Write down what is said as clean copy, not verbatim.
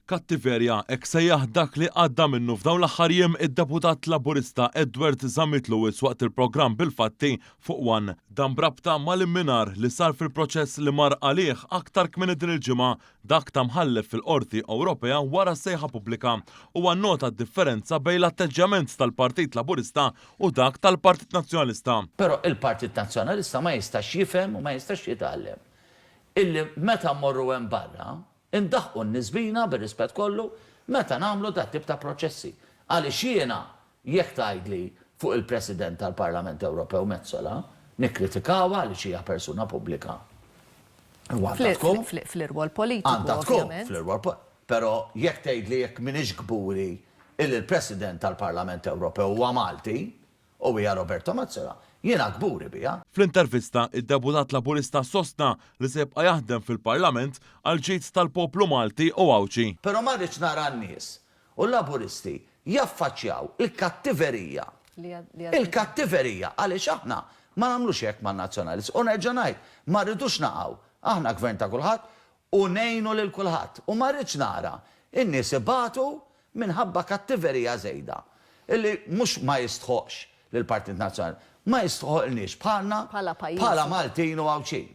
Kattiverja, hekk sejjaħ dak li għadda minnu f'dawn l-aħħar jiem id-Deputat Laburista Edward Zammit Lewis waqt il-programm Bil-Fatti fuq one. Dan b'rabta mal-imminar li sar fil-proċess li mar għalih aktar kmieni din il-ġimgħa, dak ta' mħallef fil-Qorti Ewropea wara sejħa pubblika. Huwa nnota d-differenza bejn l-atteġġjament tal-Partit Laburista u dak tal-Partit Nazzjonalista. Però il-Partit Nazzjonalista ma jistax jifhem u ma jistax jitgħallem illi meta mmorru hemm barra, Indaħħqu n-nies bina, bir-rispett kollu, meta nagħmlu dat-tip ta' proċessi. Għaliex jiena, jekk tgħidli fuq il-President tal-Parlament Ewropew Metsola, nikkritikawha għaliex hija persuna pubblika. U għandha tkun. Fl-irwol politiku, Għandha tkun fl-irwol politiku. Però jekk tgħidli jekk m'iniex kburi illi l-President tal-Parlament Ewropew huwa Malti, U hija Roberta Metsola. Jiena kburi biha. Fl-intervista, id-Deputat Laburista sostna li se jibqa' jaħdem fil-Parlament għall-ġid tal-poplu Malti u Għawdxi. Però ma rridx nara n-nies u l-Laburisti jaffaċċjaw il-kattiverija, il-kattiverija għaliex aħna ma nagħmlux hekk man-Nazzjonalisti. U nerġa' ngħid, ma rridux naqgħu. Aħna gvern ta' kulħadd u ngħinu lil kulħadd. U ma rridx nara n-nies ibatu minħabba kattiverija żejda illi mhux ma jistħoqqx lill-Partit Nazzjonali, ma jistħoqilniex bħalna Bħala pajjiż. bħala Maltin u Għawdxin.